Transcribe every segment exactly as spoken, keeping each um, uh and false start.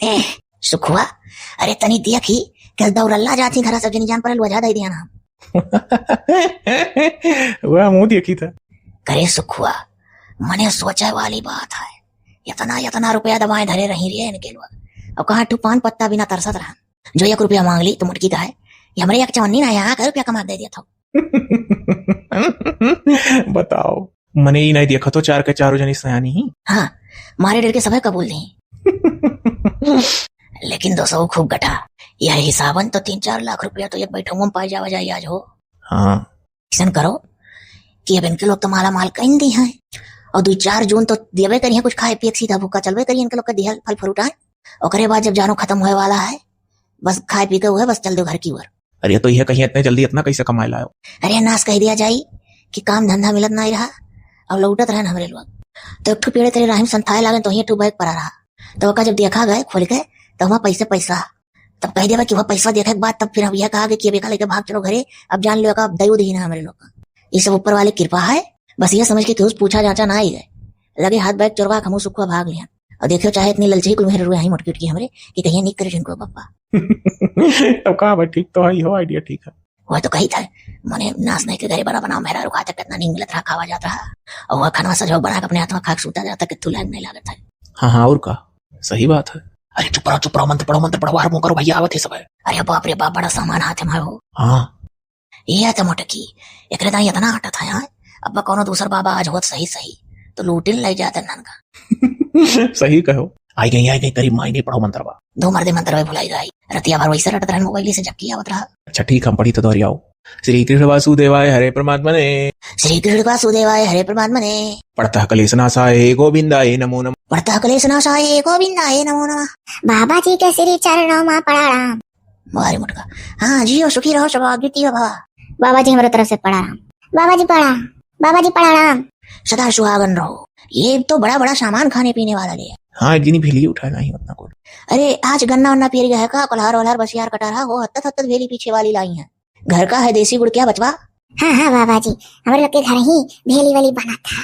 ए, सुखुआ, अरे तनी देखी, कल दौड़ल्ला जाती घरा सब जनी जान पड़ल, वजह दे दिया ना हम। वह मुंह देखी था। करे सुखुआ, मने सोचे वाली बात है। इतना, इतना रुपया दबाए धरे रही रे इनके लोग। और कहाँ ठू पान पत्ता बिना तरसत रहन। जो एक रुपया मांग ली तो मुटकी का है। ये हमरे एक चवन्नी ना यहाँ का रुपया कमा के दे दिया था। बताओ, मने ही नहीं देखा तो चार के चारों जनी सयानी ही। हाँ, मारे डर के सभे कबूल दी। लेकिन दोस्तों खूब गठा, यह हिसाबन तो तीन चार लाख रुपया तो एक बैठक में पाई जावा जाए आज हो। हाँ। ऐसन करो कि अब इनके लोग तो माला माल कइन दी हैं और दो चार जून तो देवे करिए कुछ खाए पिए के, सीधा भूखा चलवे करिए इनके लोग के दिहल फल फ्रूट आए। ओकरे बाद जब जानो खत्म होए वाला है, बस खाए पी के हुए बस चल दो घर की ओर। अरे तो यह कहीं इतने जल्दी इतना कैसे कमाए लायो? अरे नाश कह दिया जाई कि काम धंधा मिलत नहीं रहा और लौटत रहन हमरे लोग। तो एक ठो पेड़े तेरे राहिम संथाए लागन तो ही एक ठो बैग पड़ा रहा। तो ओका जब देखा गए खोल के तो वहाँ पैसे पैसा। तब कह देवा कि वह पैसा देखे के बाद तब फिर हम यह कहा कि अब एका लेके भाग चलो घरे, अब जान लो का दयू दही ना हमरे लोग का। ये सब ऊपर वाले कृपा है, बस यह समझ के केहू से पूछा जांचा ना आई गए। लगे हाथ बैग चोरवा के हमहू सुखुआ भाग लिया। और देखियो चाहे इतनी ललचाई कुल मेहर रुए आई मोटकी उटकी हमरे कि कहिए निक करे जिनको पप्पा। तब कहा भाई ठीक तो है, हो आइडिया ठीक है। वह तो कही था, मने नाश नहीं के घरे बड़ा बनाओ मेहरा रुखा तक कितना नहीं मिलत रहा, खावा जात रहा। और वह खाना सजो बना के अपने हाथ में खा के सूता जाता कि तू लायक नहीं लागत है। हाँ, हाँ, और का? सही बात है। अरे चुप रहो, चुप रहो, मंत्र पढ़ो, मंत्र पढ़ो, आरंभ करो भैया, आवत है सब है। अरे बाप रे बाप, बड़ा सामान हाथ में हो। हाँ। ये तो मोटकी, एकरे दाई इतना आटा था यार। अब कौनो दूसर बाबा आज होत सही सही, तो लूटिन ले जाते ननका। सही कहो। आई गई, आई गई, करीब माई नहीं पढ़ो मंत्र बा। दो मर्दे मंत्र में भुलाई गई। रतिया भर वैसे रटत रहन मोबाइल से जबकि आवत रहा। अच्छा ठीक, हम पढ़ी तो दोहरियाओ। श्री कृष्ण वासुदेवाय हरे परमात्मने। श्री कृष्ण वासुदेवाय हरे परमात्मने। पढ़तः क्लेश नाशाय गोविंदाय नमो नमः। पढ़तः क्लेश नाशाय गोविंदाय नमो नमः। बाबा जी के श्री चरणों में प्रणाम। मारे मुटका। हाँ, जियो, सुखी रहो, सब आगे तियो भा। बाबा जी, हमरे तरफ से प्रणाम। बाबा जी, प्रणाम। बाबा जी, प्रणाम। सदा सुहागन रहो। ये तो बड़ा, बड़ा सामान खाने पीने वाला ले। हाँ, एक जनी भेली उठाए नहीं उतना कुल। अरे, आज गन्ना वन्ना पेर गया है का? कोल्हार वल्हार बसियार कटा रहा हो, हत्तत, हत्तत भेली पीछे वाली लाई है। घर का है देसी गुड़ क्या बचवा? हाँ, हाँ, बाबा जी, हमरे लोग के घर ही भेली वाली बनत है।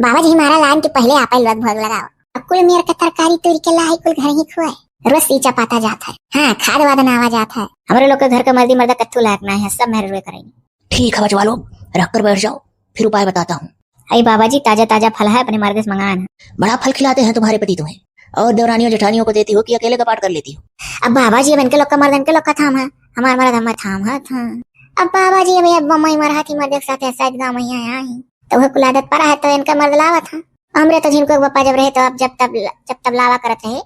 बाबा जी, हमारा लाइन के पहले आपे लोग भोग लगाओ। अब कुल मेर का तरकारी तोड़ के लाई, कुल घर ही खुआए। रोज सींचा पाता जात है। हाँ, खाद वाद नावा जात है। हमरे लोग के घर का मर्दी मर्दा कत्थू लायक ना है, सब मेहर रुए करेंगे। ठीक है बचवा लोग, रख कर बैठ जाओ, फिर उपाय बताता हूँ। अरे बाबा जी, ताजा ताजा फल है, अपने मर्दे से मंगान है। बड़ा फल खिलाते हैं तुम्हारे पति तुम्हें, और देवरानियों जेठानियों को देती हो कि अकेले कपाट कर लेती हो? अब बाबा जी, अब इनके लोग का मर्द इनके लोग का थाम है, हमार मर्द हमार थाम है, थाम। अब बाबा जी, अब ये बम्बई में रहा थी मर्दे के साथ, शायद गाँव में यहाँ आई, तो वह कुल आदत पड़ा है, तो इनका मर्द लावा था। हमरे तो झिनको के पप्पा जब रहे, तो अब जब तब, जब तब लावा करत रहे,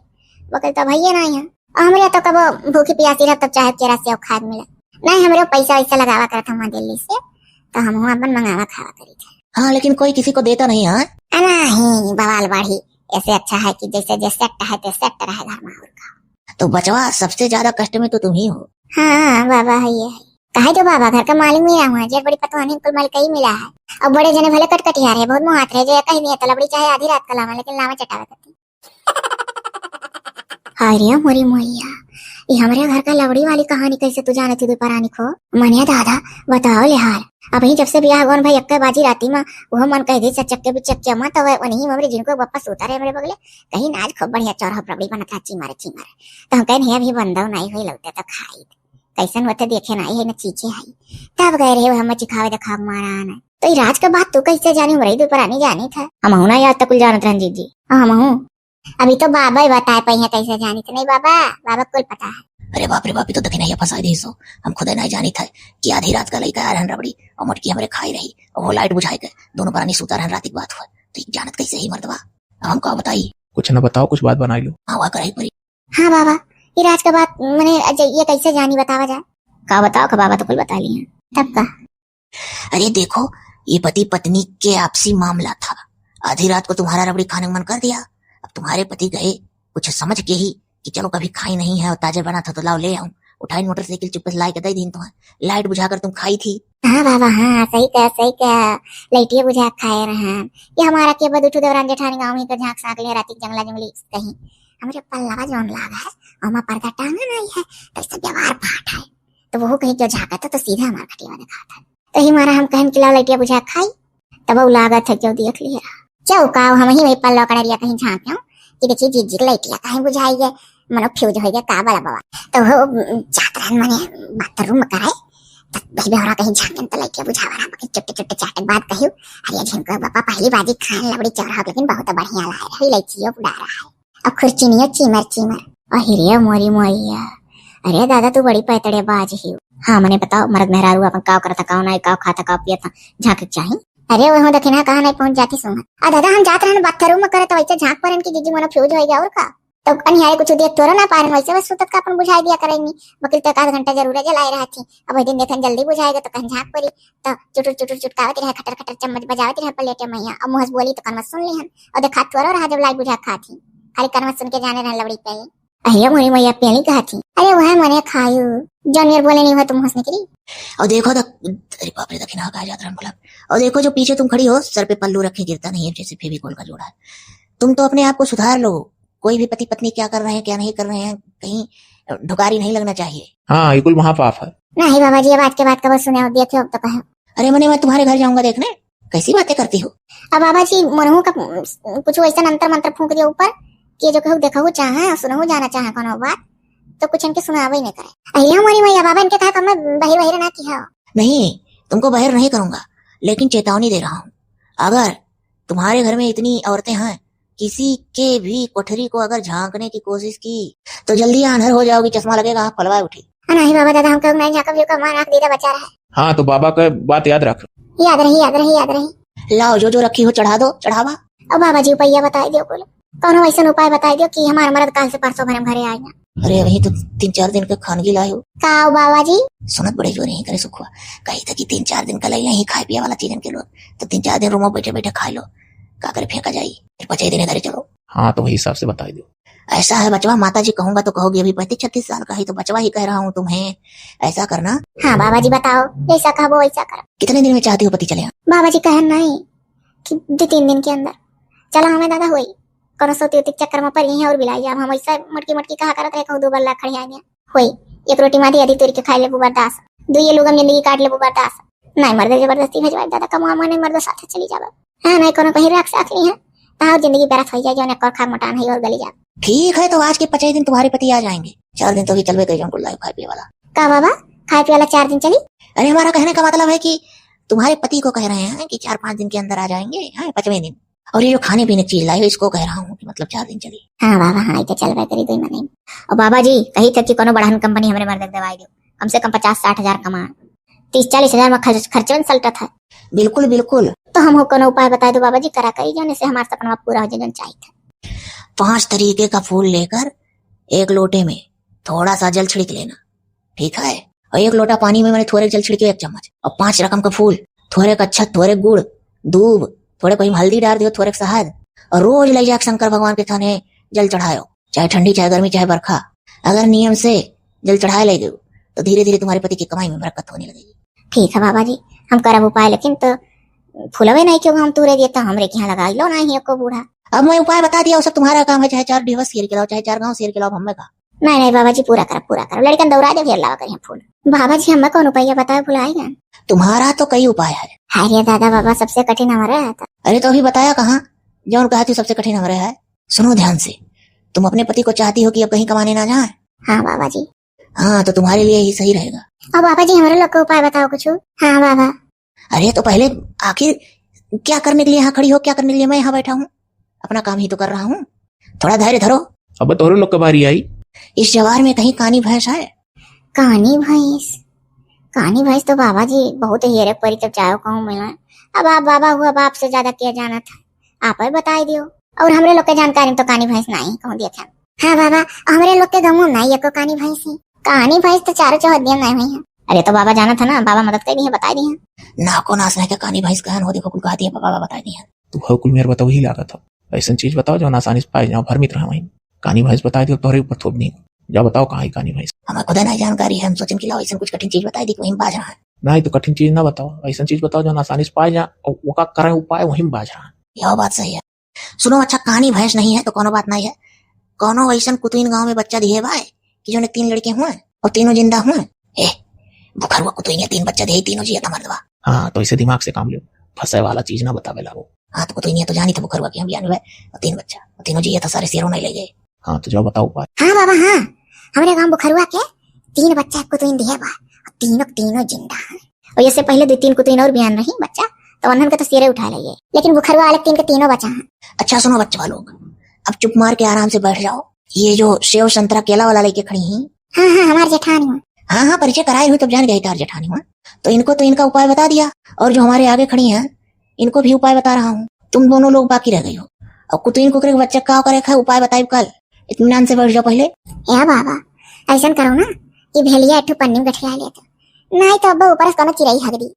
वो कहते, "भैया ना यहाँ।" और हमरे तो कबो भूखी प्यासी रह, तब चाहे केरा सेव खाए के मिले। नहीं, हमरे पैसा वैसा लगावा करत हम दिल्ली से, तो हम अपन मंगावा खावा करी थे। हाँ, लेकिन कोई किसी को देता नहीं, हाँ? आ, नहीं, बवाल बाढ़ी। ऐसे अच्छा है कि जैसे जे सेट है, ते सेट रहे घर में और का। तो बचवा, सबसे ज्यादा कष्ट में तो तुम ही हो। हाँ, बाबा है ये है। कहे तो बाबा, घर का मालिक मिला हुआ है, जेठ बड़ी पतवानी कुल मालिक ही मिला है। और बड़े जने भले कटकटिया रहे, बहुत मुहात रहे, जो कहीं नहीं है, तो लबड़ी चाहे आधी रात का लावा, लेकिन लावा चटावे करती। हाय रे मोरी मोइया, ई हमरे घर का लवड़ी वाली कहानी कैसे तू जानत ही दुपरानी खो? मनिया दादा, बताओ ले हाल। अबही जब से बियाह गौन भाई, अक्के बाजी राती मा, वो मन कह दे चचक्के बिचक्के मा, तो वह उन्हीं हमरे जिनको बप्पा सूता रहे हमरे बगले, कहीं ना आज खूब बढ़िया चौरा रबड़ी बनत है, ची मारे, ची मारे। तो हम कहेन, "हे अभी बंदव नहीं हुई, लौटे तो खाई।" कैसन होते देखे ना, ये न चीचे है। तब गए रहे हम चिखावे देखावे मारा आना। तो ई राज का बात तू कैसे जानी, हमरे दुपरानी जानी था। हम हूं ना याद तक कुल जानत रहन जीजी। हाँ, हम हूं। अभी तो बाबा ही बताए पाई है कैसे जानी थे। नहीं बाबा, बाबा कुल पता है। अरे बाप रे बाप, ई तो दखिनैया फंसाई दी सो। हम खुदे नहीं जानी था कि आधी रात का लइका आ रहन रबड़ी और मोटकी हमरे खाई रही और वो लाइट बुझाए के दोनों परानी सूता रहन, रात की बात हुआ। तो ई जानत कैसे ही मर्दवा? अब हम का बताई? कुछ न बताओ, कुछ बात बनाई लो। हाँ, वह कराई परी। हाँ बाबा, ई राज का बात मने अज-, ये कैसे जानी, बतावा जाए? का बताओ का बाबा, तो कुल बता लिए। तब का? अरे देखो, ये पति पत्नी के आपसी मामला था। आधी रात को तुम्हारा रबड़ी खाने का मन कर दिया, अब तुम्हारे पति गए कुछ समझ के ही कि चलो कभी खाई नहीं है और ताजा बना था तो लाओ ले आऊं। उठाई मोटरसाइकिल चुप्पे से लाई के दे दीन तुम्हें, लाइट बुझाकर तुम खाई थी। हाँ बाबा, हाँ, सही कहा, सही कहा। लाइटिया बुझा खाए रहे हैं। ये हमारा के बदू ठू देवरान जेठानी गाँव में तो झांक साक ले राती जंगला जंगली कहीं। हमरे पल्लवा जौन लाग है, ओमा पर्दा टांगा नहीं है, तो इससे व्यवहार पाठ है। तो वो कहीं क्यों झांका था, तो सीधा हमारा खटिया दिखा था। तो ही मारा हम कहन कि लाओ लाइटिया बुझा खाई, तब वो लागत है क्यों देख लिया। चौकाओ हम ही वही पल्लवा कड़रिया कहीं झांक आऊं कि देखिए जीजी की लाइटिया कहीं बुझाई है, मनो फ्यूज होइ गया का बला बाबा। तो हो जात रहन मने बाथरूम में करे, तो भाई बेहरा कहीं झांकन तो लइके बुझावा रहा, बाकी चुट्टे चुट्टे चाटे के बाद कहियो, "अरे झिनको बापा पहली बाजी खान लबड़ी चौरा, लेकिन बहुत बढ़िया लाए रही, इलायचियो डाल रहा है, अब खुरचीनियो चीमर चीमर।" अहिरे मोरी मोरिया, अरे दादा तू बड़ी पैतड़े बाज ही। हाँ मने बताओ, मर्द मेहरारू अपन काव करता, काव नाई, काव खाता, काव पियता, झांके के चाही। अरे वह देखी ना कहाँ नहीं पहुंच जाती सुमन। आ दादा हम जात रहन बाथरूम में करे तो वैसे झांक परन की जीजी मोनो फ्यूज होइ गया और का। तो अनिहारे कुछ देख तोरो ना पारन, वैसे बस सुतत का अपन बुझाई दिया करेंगी। बकिल तो एक आध घंटा जरूर जलाए रहा थी, अब वही दिन देखन जल्दी बुझाएगा तो कहीं झांक परी, तो चुटुर चुटुर चुटकावत रहे, खटर खटर चम्मच बजावत रहे प्लेटे में, अब मुँह से बोली तो कनवा सुन लिहन, और देखा तोरो रहा जब लाइट बुझा खा थी, खाली कनवा सुन के जाने रहन लबड़ी पे। अरे मोरी मैया पेली कहा थी, अरे वह मने खायू, जौन मेर बोले नहीं हुआ तुम हंस निकली। और देखो तो, अरे बाप रे, दखिना कहा जात रहन भला। और देखो जो पीछे तुम खड़ी हो, सर पे पल्लू रखे गिरता नहीं है, जैसे फेविकोल का जोड़ा है। तुम तो अपने आप को सुधार लो। कोई भी पति पत्नी क्या कर रहे हैं, क्या नहीं कर रहे हैं, कहीं ढुकारी नहीं लगना चाहिए। हाँ, ये कुल महापाप है। नहीं बाबा जी, अब आज के बाद कब सुने हो, देखे हो तो कहे। अरे मने मैं तुम्हारे घर जाऊंगा देखने, कैसी बातें करती हो? अब बाबा जी मनहू का कुछ वैसा अंतर मंत्र फूंक दिया ऊपर कि जो कहू देखहू चाहे, सुनहू जाना चाहे कोनो बात, तो कुछ इनके सुनावे ही नहीं करे। अहिया मोरी मैया बाबा इनके कहा कम बहिर बहिर ना किया। नहीं, तुमको बहिर नहीं करूंगा, लेकिन चेतावनी दे रहा हूँ, अगर तुम्हारे घर में इतनी औरतें हैं, किसी के भी कोठरी को अगर झांकने की कोशिश की, तो जल्दी आंधर हो जाओगी, चश्मा लगेगा, आँख फलवाए उठी। हाँ, नहीं बाबा दादा, हम कभी नहीं झांकब, जो का हमारा आँख दीदा बचा रहा है। हाँ, तो बाबा का बात याद रख। याद रही, याद रही, याद रही। लाओ, जो जो रखी हो चढ़ा दो, चढ़ावा। अब बाबा जी उपाय बताई दियो कुल, कौनो ऐसा उपाय बताई दियो कि हमार मर्द काल से परसों भर हम घरे आए ना। अरे, वही तो तीन चार दिन के खानगी लाए हो। का हो बाबा जी? सुनत बड़े जोर ही करे सुखुआ, कही था कि तीन चार दिन का ले यहीं खाए पिए वाला चीजन के लोग, तो तीन चार दिन रूम में बैठे बैठे खाए लो, का करे फेंका जाई, फिर पचे दिन घरे चलो। हाँ, तो वही हिसाब से बताई दियो। ऐसा है बचवा, माता जी कहूंगा तो कहोगी, अभी पैंतीस छत्तीस साल का है, तो बचवा ही कह रहा हूँ तुम्हें, ऐसा करना। हाँ बाबा जी बताओ, जैसा कहबो वैसा करो। कितने दिन में चाहती हो पति चले आए? बाबा जी कहन नहीं कि दो तीन दिन के अंदर चला हमें दादा होई, कोनो सोती उती के चक्कर में पड़ी है और बिलाई जाब हम, ऐसा मटकी मटकी कहा करत रहे, कहूँ दो बल्ला खड़े आए हैं। होई, एक रोटी मारी आधी तोरी के खाई लेबू बर्दाश्त, दुइये लोग हम जिंदगी काट लेबू बर्दाश्त। नहीं मर्द जबरदस्ती भेजवाई दादा, कमवा माने मर्द साथे चली जाबा। हाँ, नहीं कोनो कहीं राख साख ली है, तहाँ जिंदगी व्यर्थ हो जाए, जौन एक और खा मोटान है और गली जाब। ठीक है, तो आज के पचे दिन तुम्हारे पति आ जाएंगे, चार दिन तो भी चलबे करी, जौन कुल लाए खाए पिए वाला। का बाबा, खाए पिए वाला चार दिन चली? अरे, हमारा कहने का मतलब है कि तुम्हारे पति को कह रहे हैं कि चार पाँच दिन के अंदर आ जाएंगे, हाँ, पचवें दिन। और ये जो खाने पीने की चीज लाई हो, इसको कह रहा हूँ कि मतलब चार दिन चली। हाँ बाबा, हाँ, इते चलबे करी दो महीने। और बाबा जी, कही थे कि कोनो बड़हन कंपनी हमरे मर्द के दवाई दो, कम से कम पचास साठ हजार कमा, तीस चालीस हजार में खर्च, खर्चवन सलटत है। बिल्कुल, बिल्कुल। तो हमको कोनो उपाय बताई दो बाबा जी, करा करी जौन से हमारा सपना पूरा हो जाए, जौन चाहिए था। पांच तरीके का फूल लेकर एक लोटे में थोड़ा सा जल छिड़क लेना, ठीक है? और एक लोटा पानी में मैंने थोड़े जल छिड़के, एक चम्मच, और पांच रकम का फूल, थोड़े का अक्षत, थोड़े गुड़, दूब, थोड़े कोई हल्दी डाल दियो, थोड़े शहद, और रोज ले जाके शंकर भगवान के थाने जल चढ़ायो, चाहे ठंडी, चाहे गर्मी, चाहे बरखा। अगर नियम से जल चढ़ाए ले गयो, तो धीरे धीरे तुम्हारे पति की कमाई में बरकत होने लगेगी। ठीक है बाबा जी, हम करब उपाय, लेकिन तो फूलवे नहीं क्यों हम तूरे दिए, तो हमरे के यहाँ लगाई लो नहीं एको बूढ़ा। अब मैं उपाय बता दिया, वो सब तुम्हारा काम है, चाहे चार डिवस शेर के लाओ, चाहे चार गांव शेर के लाओ, अब हमें का। नहीं, नहीं बाबा जी, पूरा करब, पूरा करब, लड़कन दौड़ा दे, फिर लावा करिए फूल। बाबा जी, हमें कौन उपाय बताए, भुलाए गए। तुम्हारा तो कई उपाय है। हाय रे दादा बाबा, सबसे कठिन हमारा है था। अरे तो अभी बताया कहाँ, जौन कहा तू सबसे कठिन हमारे है। सुनो ध्यान से, तुम अपने पति को चाहती हो कि अब कहीं कमाने ना जाए? हाँ बाबा जी। हाँ, तो तुम्हारे लिए ही सही रहेगा। अब बाबा जी, हमारे लोग का उपाय बताओ कुछ। हाँ बाबा। अरे, तो पहले आखिर क्या करने के लिए यहाँ खड़ी हो, क्या करने के लिए मैं यहाँ बैठा हूँ? अपना काम ही तो कर रहा हूँ, थोड़ा धैर्य धरो। अब तोहरे लोग के बारी आई। इस जवार में कहीं कानी भैंस है? कानी भैंस? कानी भैंस तो बाबा जी बहुत हेरे परी, तब जाओ कहूँ मिला। अब आप बाबा हुआ, बाप से ज्यादा क्या जानत है, आप ही बताई दियो। और हमरे लोग के जानकारी में तो कानी भैंस नहीं कहूँ दिया था। हाँ बाबा, हमरे लोग के गाँव में नहीं एको कानी भैंस है। कानी भैंस तो चारों चौहद्दिया नहीं हुई है। अरे तो बाबा जानत है ना, बाबा मदद कर दी है, बताई दी है। ना को नास नहीं के कानी भैंस कहन हो, देखो कुल कहा दिया बाबा बताई दी है। तू हो कुल मेर बताओ ही लागत हो, ऐसन चीज बताओ जौन आसानी से पाए जाओ, भरमित रहा वहीं। कानी भैंस बताई दियो, तोहरे ऊपर थोप दी। जा बताओ कहाँ है कानी भैंस। हमें खुदे नहीं जानकारी है, हम सोचन कि लाओ ऐसन कुछ कठिन चीज बताई दी, वहीं बाज रहा है। नहीं तो कठिन चीज ना बताओ, ऐसन चीज बताओ जौन आसानी से पाए जा और ओका करे उपाय वहीं बाज रहा है। यह बात सही है। सुनो, अच्छा, कानी भैंस नहीं है तो कोनो बात नहीं है। कोनो ऐसन कुतुइन गांव में बच्चा दिहे बाय कि जोने तीन लड़के हुए और तीनों जिंदा हुए। ए, बुखरुआ कुतुइनिया तीन बच्चा दिहे, तीनों जिया था मर्दवा। हाँ, तो इसे दिमाग से काम लियो, फंसे वाला चीज ना बतावे लागो। हाँ, तो कुतुइनिया तो जानी था बुखरुआ कि हम बियान हुए और तीन बच्चा, और तीनों जिया था, सारे शेरों नहीं ले गए। हाँ, तो जाओ बताओ उपाय। हाँ बाबा, हाँ, हमरे गाँव बुखरुआ के तीन बच्चा एक कुतुइन दिहे बा, तीनों के तीनों जिंदा हैं। और इससे पहले दो तीन कुतुइन और बियान रही बच्चा, तो उन्हन के तो सिरे उठा लिए, लेकिन बुखरुआ वाले तीन के तीनों बचा हैं। अच्छा सुनो बच्चा लोग, अब चुप मार के आराम से बैठ जाओ। ये जो सेव संतरा केला वाला लेके खड़ी हैं, हाँ हाँ, हमार जेठानी हुआ। हाँ हाँ, परिचय कराए हुई तब जान गए तार जेठानी हुआ। तो इनको तो इनका उपाय बता दिया, और जो हमारे आगे खड़ी हैं इनको भी उपाय बता रहा हूँ। तुम दोनों लोग बाकी रह गई हो। और कुतुइन कुकरे के बच्चा का करे है, उपाय बताइब कल। इत्मीनान से बैठ जाओ पहले। ए बाबा, ऐसन करो ना कि भेलिया एक ठो पन्नी में गठिया लेते, नहीं तो अब ऊपर से कोनो चिरई हग दी।